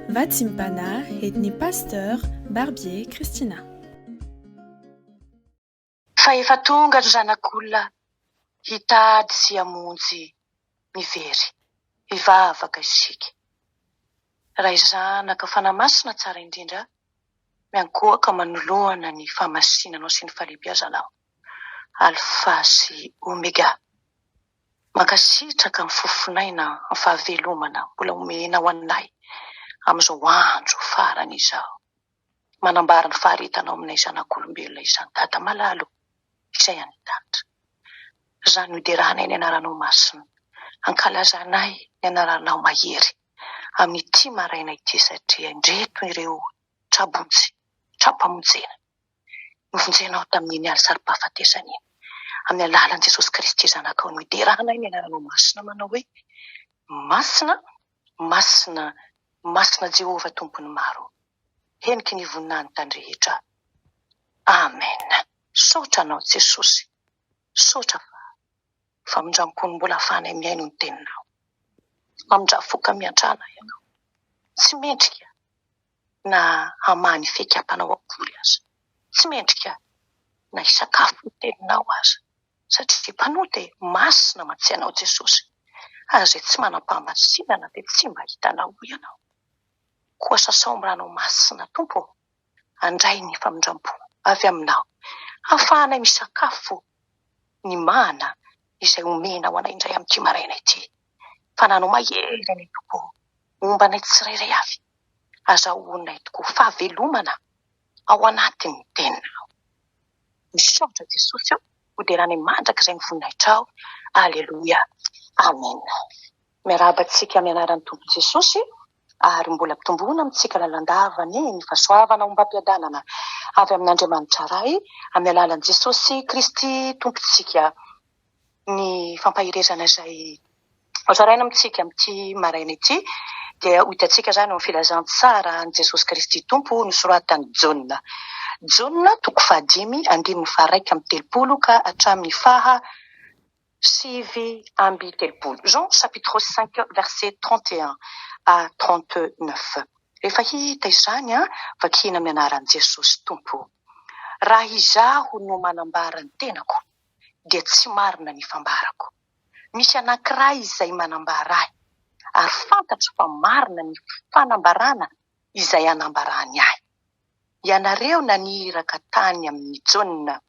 Vatsim-panahy entin'ny Pasteur Barbier Christina. Fa efa tonga ny Zanak'olona hitady sy hamonjy ny very. Hivavaka isika. Ray Zanaka Fanahy Masina tsara indrindra, miankohoka manoloana ny fahamasinanao sy ny fahalehibiazanao. Alfa sy Omega. Mankasitraka ny fofon'aina, ny fahavelomana mbola omenao anay amin'izao andro farany izao. Manambara ny faharetanao aminay zanak'olombelona izany Dada malala o, izay any an-danitra. Izany no ideranay ny anaranao masina, ankalazanay ny anaranao mahery amin'ity maraina ity satria indreto ireo tra-bonjy, tra-pamonjena. Novonjenao tamin'iny aly saro-pahafatesana iny, amin'ny alalan'i Jesosy Kristy Zanakao no ideranay ny anaranao masina manao hoe, Masina, masina, masina Jehovah Tompon'ny maro, heniky ny voninahiny tany rehetra. Amen. Misaotra Anao Jesosy, misaotra fa famindram-po no mbola ahafahanay mihaino ny teninao. Mamindrà fo ka miantrana Ianao. Tsy mendrika na hamaha ny fikiapanao akory aza. Tsy mendrika na hisakafo ny teninao aza satria mpanota e! Masina mantsy ianao Jesosy ary izay tsy manam-pahamasinana dia tsy mba hitanao hoy ianao. Koa sasao amin'ny ranao masina Tompo ô! Handray ny famindram-po avy aminao hahafahanay misakafo ny mana izay omenao anay indray amin'ity maraina ity. Fananao mahery anie Tompo ô! Homba anay tsirairay avy. Azahoanay tokoa fahavelomana ao anatin'ny teninao. Misaotra Jesosy ô, ho deranay mandrakizay ny voninahitrao. Aleloia. Amen. Miarahaba antsika amin'ny anaran'ny Tompo Jesosy ary mbola ampitomboina amintsika lalandava anie ny fahasoavana ombam-piadanana avy amin'Andriamanitra Ray amin'ny alalan'i Jesosy Kristy Tompontsika. Ny fampaherezana izay Hozaraina amintsika amin'ity maraina ity dia ho hitantsika izany ao amin'ny filazantsara an'i Jesosy Kristy Tompo nosoratan'i Jaona. Jaona toko fahadimy andininy faha-31 ka hatramin'ny faha 39. Jean chapitre 5 verset 31 à 39. Rehefa hita izany, vakiana amin'ny anaran'i Jesosy Tompo. Raha izaho no manambara ny tenako dia tsy marina ny fambarako. Misy anankiray izay manambara ahy, ary fantatro fa marina ny fanambarana izay anambarany ahy. Ianareo naniraka tany amin'i Jaona,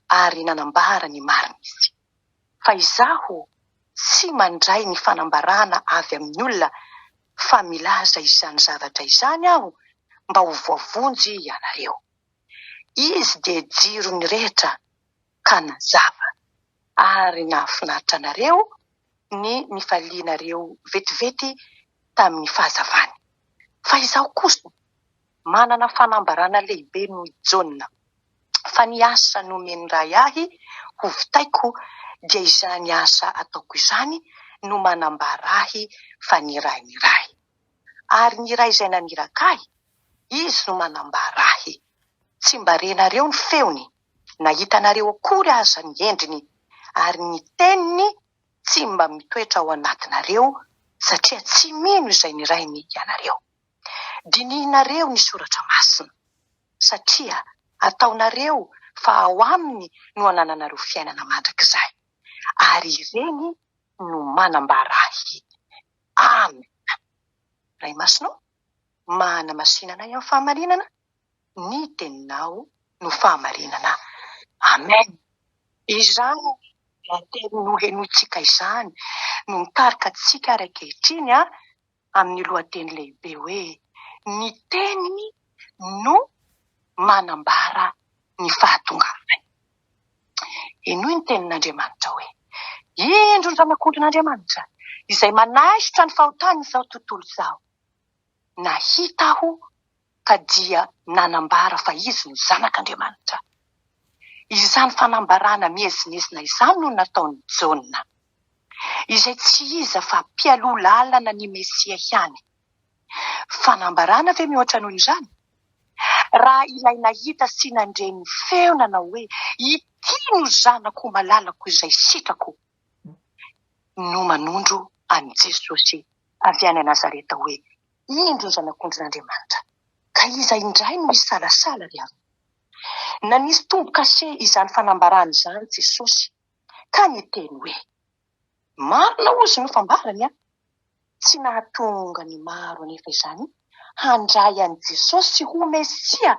ary nanambara ny marina izy. Fa izaho tsy mandray ny fanambarana avy amin'ny olona, fa milaza izany zavatra izany aho mba ho voavonjy ianareo. Izy dia jiro nirehitra ka nazava. Ary nahafinaritra anareo ny nifalianareo vetivety tamin'ny fahazavany. Fa izaho kosa manana fanambarana lehibe noho i Jaona, fa ny asa nomen'ny Ray ahy hovitaiko dia izany asa ataoko izany no manambara ahy fa nirahin'ny Ray. Ary ny Ray izay naniraka ahy, Izy no manambara ahy. Tsy mba renareo ny feony, na hitanareo akory aza ny endriny, ary ny teniny tsy mba mitoetra ao anatinareo, satria tsy mino izay nirainy ianareo. Dinihinareo ny Soratra Masina, satria ataonareo fa ao aminy no anananareo fiainana mandrakizay, ary ireny no manambara Ahy. Amena. Ray Masina ô, manamasina anay amin'ny fahamarinana, ny teninao no fahamarinana. Amen. Izany teny nohenointsika izany no mitarika antsika ary ankehitriny amin'ny lohateny lehibe hoe ny teny no manambara ny fahatongavany. Henoy ny tenin'Andriamanitra hoe, Indro ny Zanak'ondrin'Andriamanitra izay manaisotra ny fahotan'izao tontolo izao. Nahita aho ka dia nanambara fa izy no Zanak'Andriamanitra. Izany fanambarana miezinezina izany no nataon'i Jaona, izay tsy iza fa mpialoha lalana ny Mesia ihany. Fanambarana ve mihoatra noho izany? Raha ilay nahita sy nandre ny feo nanao hoe, Ity no Zanako malalako izay sitrako, no manondro an'i Jesosy avy any Nazareta hoe. Indro ny Zanak'ondrin'Andriamanitra. Ka iza indray no hisalasala ry havana? Nanisy tombo-kase izany fanambarana izany Jesosy ka niteny hoe, Marina hozy no fambarany an! Tsy nahatonga ny maro anefa izany handray an'i Jesosy ho Mesia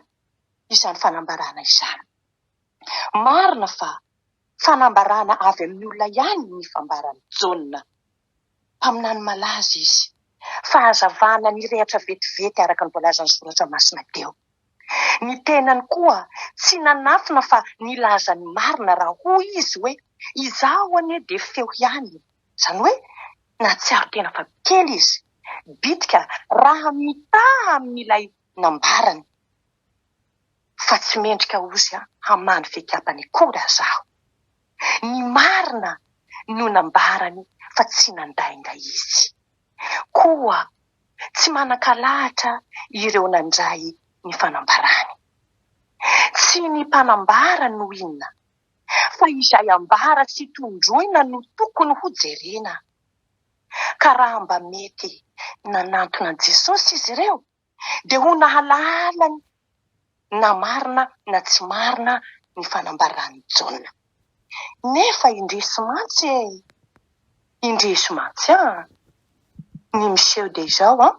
izany fanambarana izany. Marina fa fanambarana avy amin'ny olona ihany ny fambaran'i Jaona. Mpaminany malaza izy. Fahazavana nirehatra vetivety araka ny voalazan'ny Soratra Masina teo. Ny tenany koa tsy nanafina fa nilaza ny marina raha hoy izy hoe, Izaho anie dia feo ihany e! Izany hoe nahatsiaro tena fa kely izy, bitika raha mitaha amin'ilay nambarany fa tsy mendrika ozy hamaha ny fikapany akory aza aho. Ny marina no nambarany fa tsy nandainga izy. Koa tsy manan-kalahatra ireo nandray ny fanambarany. Tsy ny mpanambara no inona, fa izay ambara sy tondroina no tokony ho jerena. Ka raha mba mety nanantona an'i Jesosy izy ireo, dia ho nahalala ny na marina na tsy marina ny fanambaran'i Jaona. Nefa indrisy mantsy e! Indrisy mantsy an! Ny miseho dia izao an,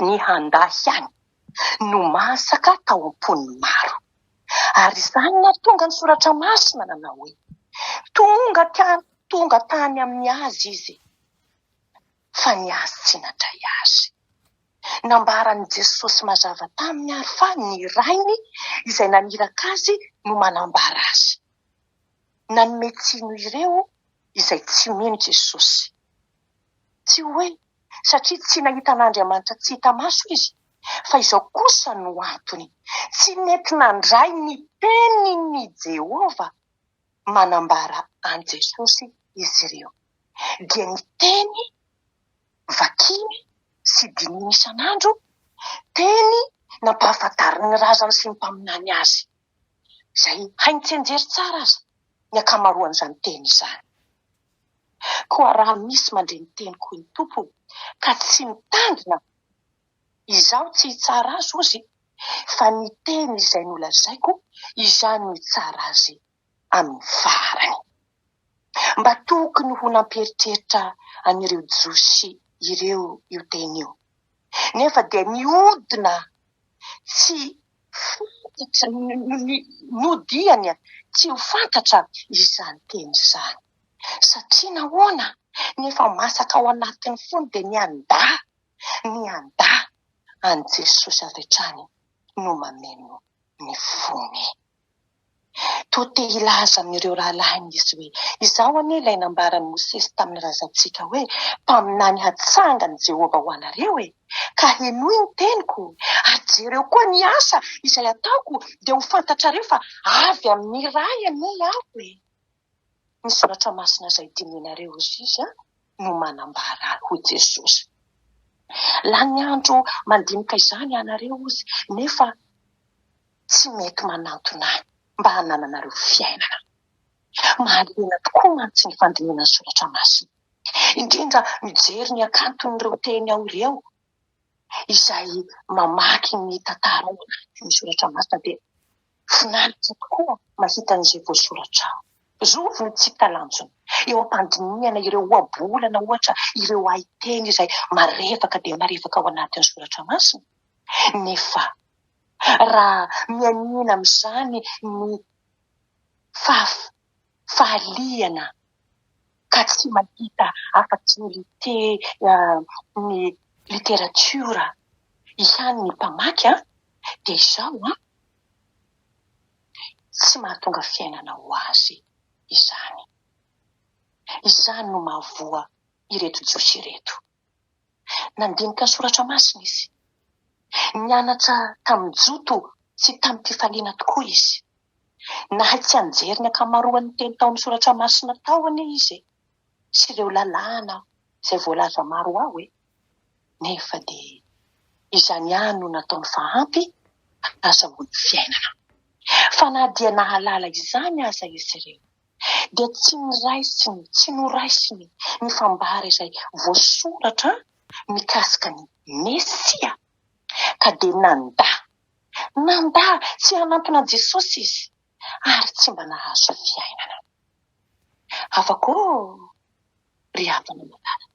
ny handà ihany no masaka tao am-pon'ny maro. Ary izany nahatonga ny Soratra Masina nanao hoe, Tonga tonga tany amin'ny azy izy, fa ny azy tsy nandray azy. Nambaran'i Jesosy mazava taminy àry fa ny Rainy izay naniraka azy no manambara azy. Nanome tsiny ireo izay tsy mino Jesosy. Tsy hoe satria tsy nahita an'Andriamanitra tsy hita maso izy, fa izao kosa no antony, tsy nety nandray ny tenin'i Jehovah manambara an'i Jesosy izy ireo. Dia ny teny vakiny sy dinihiny isan'andro, teny nampahafantarin'ny razany sy ny mpaminany azy, izay hainy tsianjery tsara aza ny ankamaroan'izany teny izany. Koa raha misy mandre ny teniko hoy ny Tompo ka tsy mitandrina, izaho tsy hitsara azy hozy, fa ny teny izay nolazaiko, izany no hitsara azy amin'ny farany. Mba tokony ho nampieritreritra an'ireo Jiosy ireo io teny io. Nefa dia nihodina tsy fantatra, nodiany tsy ho fantatra izany teny izany. Satria nahoana? Nefa masaka ao anatin'ny fony dia ny handà, ny handà an'i Jesosy avy hatrany no mameno ny fony. Toa te hilaza amin'ireo rahalahiny izy hoe, Izaho anie ilay nambaran'i Mosesy tamin'ny razantsika hoe, 'Mpaminany hatsangan'i Jehovah ho anareo e! Ka henoy ny teniko, ary jereo koa ny asa izay ataoko, dia ho fantatrareo fa avy amin'ny Ray anie aho e! Ny soratra masina izay dinihinareo, hoy izy, no manambara ahy, hoy Jesosy. Lany andro mandinika izany ianareo, hoy izy, nefa tsy mety manantona ahy mba hanananareo fiainana. Mahaliana tokoa mantsy ny fandinihana ny soratra masina, indrindra mijery ny hakanton'ireo teny ao ireo. Izay mamaky ny tantara ao anatin'ny soratra masina dia finaritra tokoa mahita an'izay voasoratra ao. Zovy no tsy talanjona eo am-pandinihana ireo ohabolana ohatra, ireo haiteny izay marevaka dia marevaka ao anatin'ny soratra masina, nefa Raha mianiana amin'izany ny fahaliana ka tsy mahita afa-tsy ny ny literatiora ihany ny mpamaky dia izao an, tsy mahatonga fiainana ho azy izany. Izany no mahavoa ireto Jiosy ireto. Nandinika ny Soratra Masina izy. Nianatra tamin-joto sy tamim-pifaliana tokoa izy. Nahay tsianjery ny ankamaroan'ny teny tao amin'ny Soratra Masina tao anie izy e, sy ireo lalàna izay voalaza maro ao e! Nefa dia izany ihany no nataony fa ampy hahazahoany fiainana. Fa na dia nahalala izany aza izy ireo, dia tsy niraisiny, tsy noraisiny ny fambara izay voasoratra. mikasika ny Mesia, ka dia nandà, nandà tsy hanantona an'i Jesosy izy, ary tsy mba nahazo fiainana. Hafa koa ry havana malala,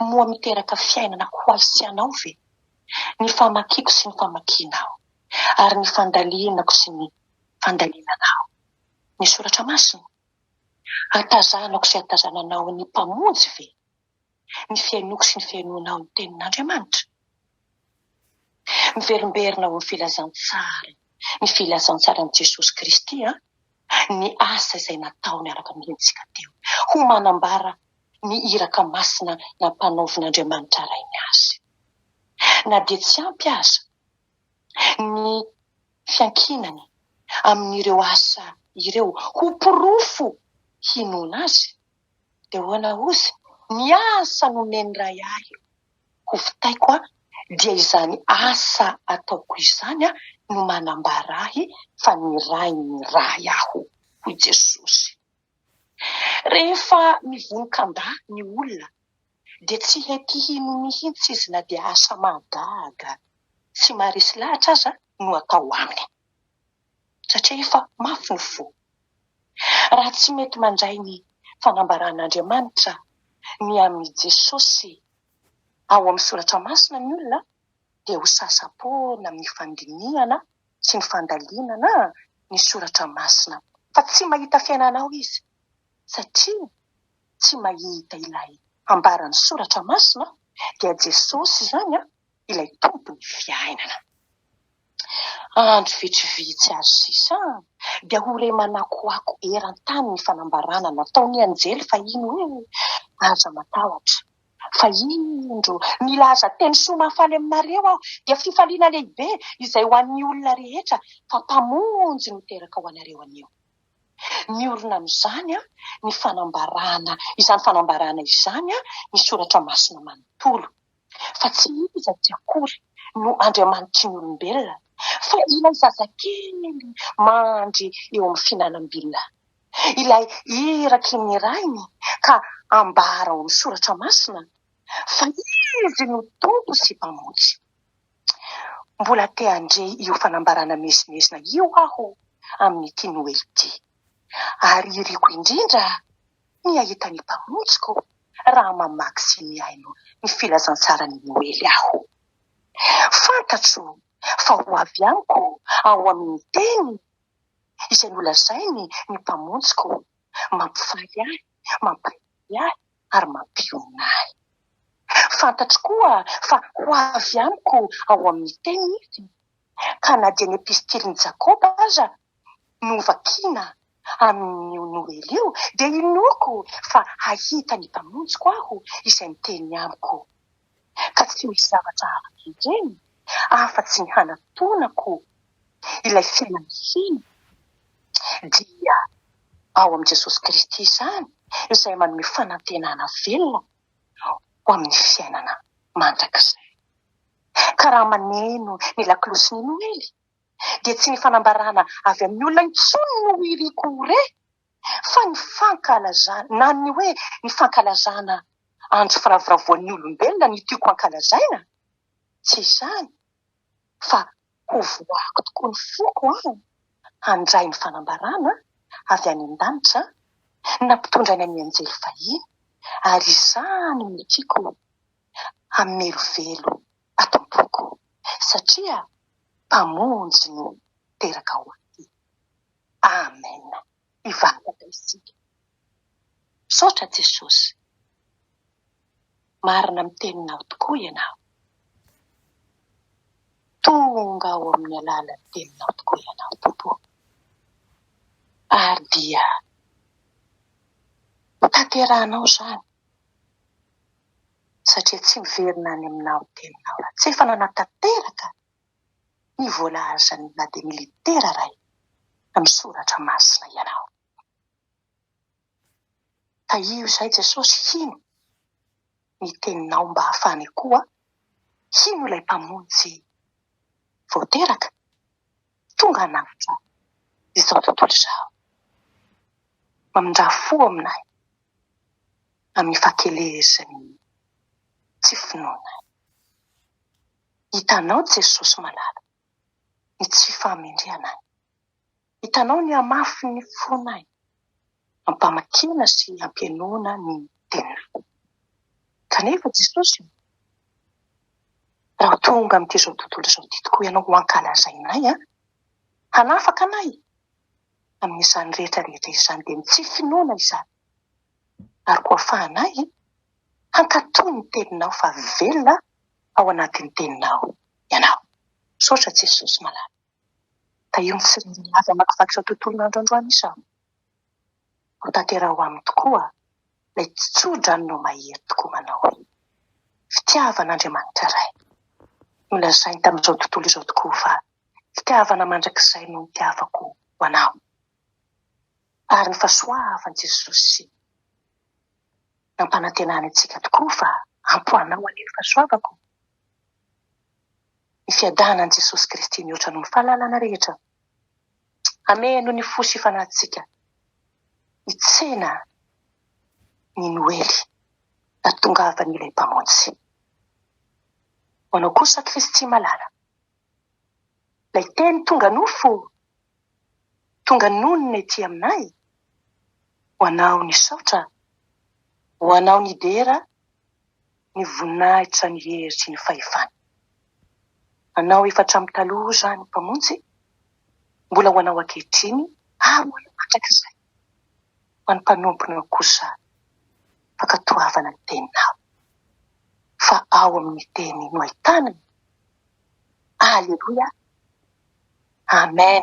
moa miteraka fiainana ho ahy sy anao ve ny famakiako sy ny famakianao, ary ny fandalinako sy ny fandalinanao ny Soratra Masina? Hatazanako sy hatazananao ny Mpamonjy ve ny fihainoako sy ny fihainoanao ny Tenin'Andriamanitra? Miverimberina ao amin'ny filazantsara, ny filazantsaran'i Jesosy Kristy, ny asa izay nataony araka ny rentsika teo, ho manambara ny iraka masina nampanaovin'Andriamanitra Rainy azy. Na dia tsy ampy aza ny fiankinany amin'ireo asa ireo ho porofo hinoana azy, dia hoana hozy, ny asa nomen'ny Ray ahy ho vitaiko dia izany asa ataoko izany no manambara ahy fa nirahin'ny Ray aho, hoy Jesosy. Rehefa mivonon-kandà ny olona dia tsy hety hino mihitsy izy na dia asa mahagaga sy maharesy lahatra aza no atao aminy, satria efa mafy ny fo. Raha tsy mety mandray ny fanambaran'Andriamanitra ny amin'i Jesosy ao amin'ny Soratra Masina ny olona dia ho sasa-poana amin'ny fandinihana sy ny fandalinana ny Soratra Masina fa tsy mahita fiainana ao izy satria tsy mahita ilay ambaran'ny Soratra Masina dia Jesosy izany ilay Tompon'ny fiainana. Andro vitsivitsy ary sisa dia ho re manakoako eran-tany ny fanambarana nataon'ny anjely fahiny hoe, Aza matahotra, fa indro milaza teny soa mahafaly aminareo aho, dia fifaliana lehibe izay ho an'ny olona rehetra, fa Mpamonjy no teraka ho anareo anio. Miorina amin'izany ny fanambarana, izany fanambarana izany ny Soratra Masina manontolo. Fa tsy iza tsy akory no Andriamanitry ny olombelona, fa ilay zazakely mandry eo amin'ny fihinanam-bilona, ilay iraky ny Rainy ka ambara ao amin'ny Soratra Masina fa Izy no Tompo sy Mpamonjy. Mbola te handre io fanambarana miezinezina io aho amin'ity Noely ity, ary iriko indrindra ny hahita ny Mpamonjiko raha mamaky sy mihaino ny filazantsaran'ny Noely aho. Fantatro fa ho avy amiko ao amin'ny Teny izay nolazainy ny Mpamonjiko, mampifaly ahy, mampahery ahy ary mampionona ahy. Fantatro koa fa ho avy amiko ao amin'ny Teniny Izy, ka na dia ny epistilin'i Jakoba aza no vakiana amin'io Noely io, dia inoako fa hahita ny Mpamonjiko aho izay miteny amiko, ka tsy misy zavatra hafa kendreny afa-tsy ny hanatonako ilay fiainana feno, dia ao amin'i Jesosy Kristy izany, izay manome fanantenana velona ho amin'ny fiainana mandrakizay. Ka raha maneno ny lakolosin'ny Noely, dia tsy ny fanambarana avy amin'ny olona intsony no iriko ho re, fa ny fankalazana, na ny hoe ny fankalazana andro firavoravoan'ny olombelona no tiako hankalazaina, tsy izany, fa ho voahako tokoa ny foko an, handray ny fanambarana avy any an-danitra nampitondraina ny anjely fahiny, ary izany no tiako hamelovelo ato am-poko, satria Mpamonjy no teraka ho ahy. Amen. Hivavaka isika. Misaotra Jesosy. Marina amin'ny teninao tokoa ianao. Tonga ao amin'ny alalan'ny teninao tokoa ianao Tompo ô. Ary dia ho tanterahanao izany satria tsy miverina any aminao ny teninao raha tsy efa nanatanteraka ny voalazany na dia ny litera iray amin'ny soratra masina ianao. Tahio izahay Jesosy hino ny teninao mba hahafahanay koa hino ilay Mpamonjy vao teraka tonga hanavotra izao tontolo izao. Mamindrà fo aminay amin'ny fahakelezan'ny. tsy finoanay. Hitanao Jesosy malala ny tsy fahamendrehanay. Hitanao ny hamafin'ny fonay ampamakiana sy ampihainoana ny teninao. Kanefa Jesosy ô, raha ho tonga amin'ity izao tontolo izao ity tokoa Ianao ho ankalazainay, hanafaka anay amin'izany rehetra rehetra izany, dia ny tsy finoana izany, ary koa afahanay hankatò ny teninao fa velona ao anatin'ny teninao Ianao. Misaotra Jesosy malala. Tahio ny tsirairay avy hamakivaky izao tontolon'andro androany izao. Ho tanteraho aminy tokoa ilay tso-dranonao mahery tokoa manao hoe, Fitiavan'Andriamanitra Ray. Nolazainy tamin'izao tontolo izao tokoa fa fitiavana mandrakizay no nitiavako ho anao. Ary ny fahasoavan'i Jesosy nampanantenany antsika tokoa fa ampy ho anao anie ny fahasoavako. Ny fiadanan'i Jesosy Kristy mihoatra noho ny fahalalana rehetra. Hameno ny fo sy fanahintsika hitsena ny Noely nahatongavan'ilay Mpamonjy. Ho anao kosa Kristy malala, ilay Teny tonga nofo, tonga nonina ety aminay, ho anao ny saotra, ho anao ny dera, ny voninahitra, ny hery sy ny fahefana. Anao efa hatramin'ny taloha izany Mpamonjy, mbola ho anao ankehitriny ary ho anao mandrakizay. Ho an'ny mpanomponao kosa fankatoavana ny teninao, fa ao amin'ny teny no ahitana ny Aleloia. Amen.